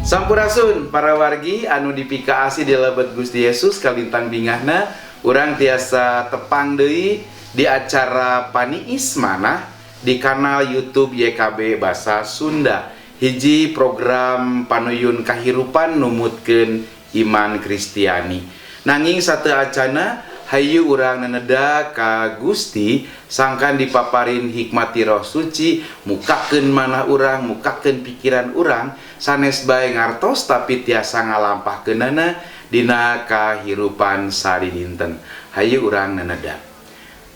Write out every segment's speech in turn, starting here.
Sampurasun para wargi anu dipikaasih di lebet Gusti Yesus. Kalintang bingahna urang tiasa tepang deui di acara Paniis Manah di kanal YouTube YKB Bahasa Sunda, hiji program panuyun kahirupan numutkeun iman Kristiani. Nanging sateuacana, hayu urang naneda ka Gusti sangkan dipaparin hikmat Roh Suci, mukakeun manah urang, mukakeun pikiran urang, sanes bae ngartos tapi tiasa ngalampahkeunana dina kahirupan sadidinten. Hayu urang naneda.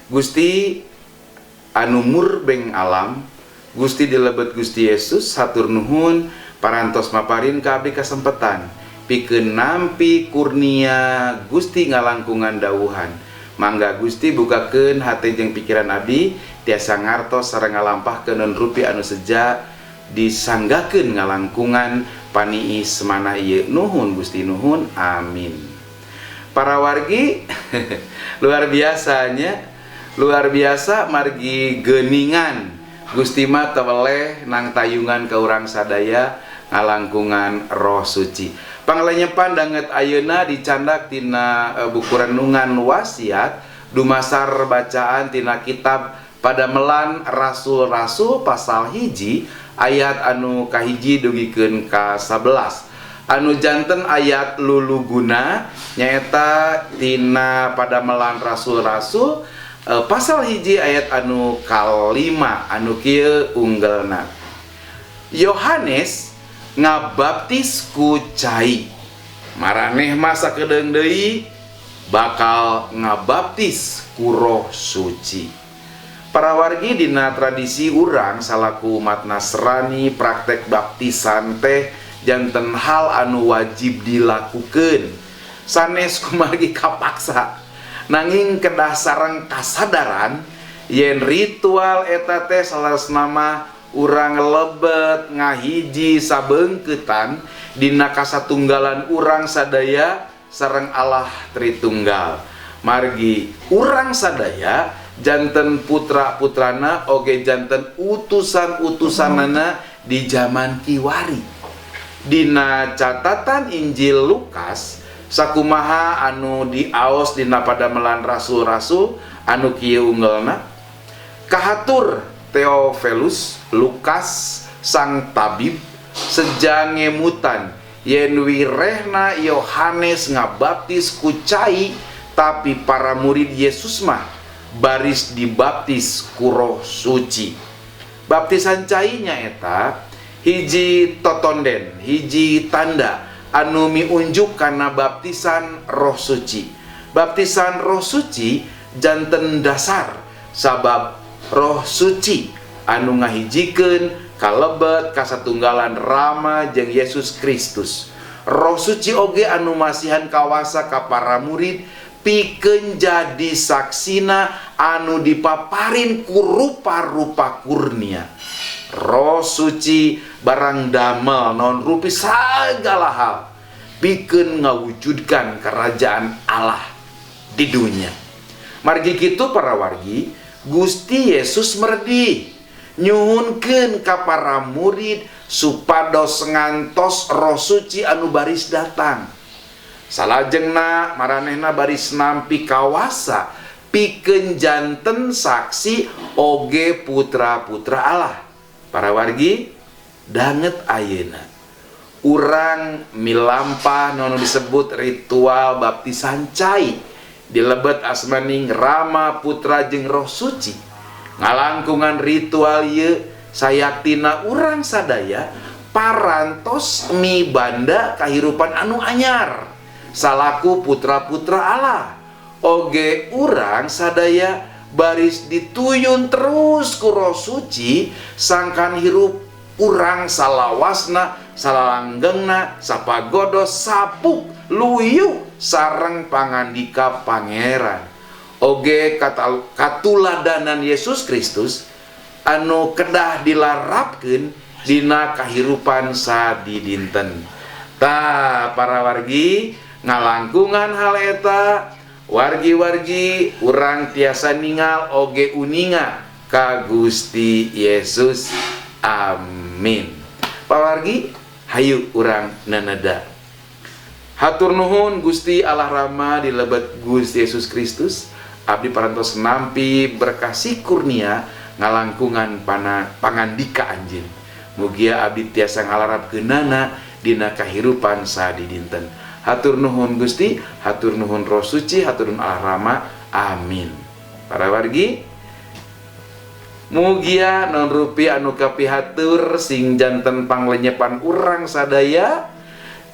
Gusti anu murbeng alam, Gusti di lebet Gusti Yesus, hatur nuhun parantos maparin ka abdi kasempatan pikeun nampi kurnia Gusti ngalangkungan dawuhan. Mangga Gusti bukakeun hate jeung pikiran abdi tiasa ngartos sareng ngalampahkeun rupi anu seja disanggakeun ngalangkungan paniis manah ieu. Nuhun Gusti, nuhun, amin. Para wargi, luar biasanya, luar biasa margi geningan Gusti mah teweleh nangtayungan ke urang sadaya ngalangkungan Roh Suci. Panglenyepan danget ayeuna dicandak tina buku Renungan Wasiat, dumasar bacaan tina kitab Padamelan Rasul-rasul pasal 1 ayat anu kahiji dugikeun ka 11. Anu janten ayat luluguna nyaeta tina Padamelan Rasul-rasul pasal 1 ayat anu kalima anu kieu unggelna: "Yohanes ngabaptis ku cai, maraneh mah sakedeung deui bakal ngabaptis ku Roh Suci." Para wargi, dina tradisi urang salaku umat Nasrani, praktek baptisan teh janten hal anu wajib dilakukan, sanes kumargi kapaksa, nanging kedah sareng kasadaran yen ritual eta teh saleresna mah urang lebet ngahiji sabeungkeutan dina kasatunggalan urang sadaya sareng Allah Tritunggal, margi urang sadaya janten putra-putrana oge janten utusan-utusanana di zaman kiwari. Dina catatan Injil Lukas sakumaha anu diaos dina Padamelan Rasul-rasul anu kieu unggelna: "Kahatur Theophilus, Lukas sang tabib seja ngemutan yen wirehna Yohanes ngabaptis ku cai, tapi para murid Yesus mah baris dibaptis ku Roh Suci." Baptisan cai nyaeta hiji totonden, hiji tanda anu miunjuk kana baptisan Roh Suci. Baptisan Roh Suci janten dasar sabab Roh Suci anu ngahijikeun kalebet kasatunggalan Rama jeung Yesus Kristus. Roh Suci oge anu masihan kawasa ka para murid pikeun jadi saksina anu dipaparin ku rupa-rupa kurnia. Roh Suci barang damel naon rupi segala hal pikeun ngawujudkan kerajaan Allah di dunia. Margi kitu, para wargi, Gusti Yesus merdi nyuhunkeun ka para murid supados ngantos Roh Suci anu baris datang. Salajengna maranehna baris nampi kawasa pikeun janten saksi oge putra-putra Allah. Para wargi, danget ayeuna urang milampah nu disebut ritual baptisan cai dilebet asmaning Rama, Putra jeung Roh Suci. Ngalangkungan ritual ieu sayaktina urang sadaya parantos mibanda kahirupan anu anyar salaku putra-putra Allah. Oge urang sadaya baris dituyun terus ku Roh Suci sangkan hirup urang salawasna, salalanggengna, sapagodos, sapuk luyu sareng pangandika Pangeran oge katuladanan Yesus Kristus anu kedah dilarapkeun dina kahirupan sadidinten. Tah, para wargi, ngalangkungan hal eta, wargi-wargi, urang tiasa ningal oge uninga ka Gusti Yesus. Amin. Para wargi, Hayu urang nanada. Hatur nuhun Gusti Allah Rama di lebet Gusti Yesus Kristus, abdi parantos nampi berkah si kurnia ngalangkungan pana pangandika anjeun. Mugia abdi tiasa ngalarapkeunana dina kahirupan sadidinten. Hatur nuhun Gusti, hatur nuhun Roh Suci, hatur nuhun Allah Rama. Amin. Para wargi, mugia naon rupi anu kapihatur sing janten panglenyepan urang sadaya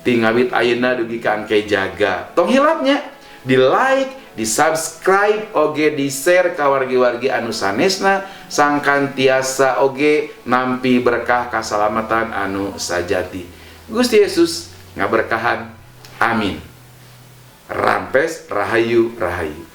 ti ngawit ayeuna dugi ka angke jaga. Tong hilap nya di like, di subscribe, oge di share ka wargi-wargi anu sanesna sangkan tiasa oge nampi berkah kasalamatan anu sajati. Gusti Yesus ngaberkahan. Amin. Rampes, rahayu, rahayu.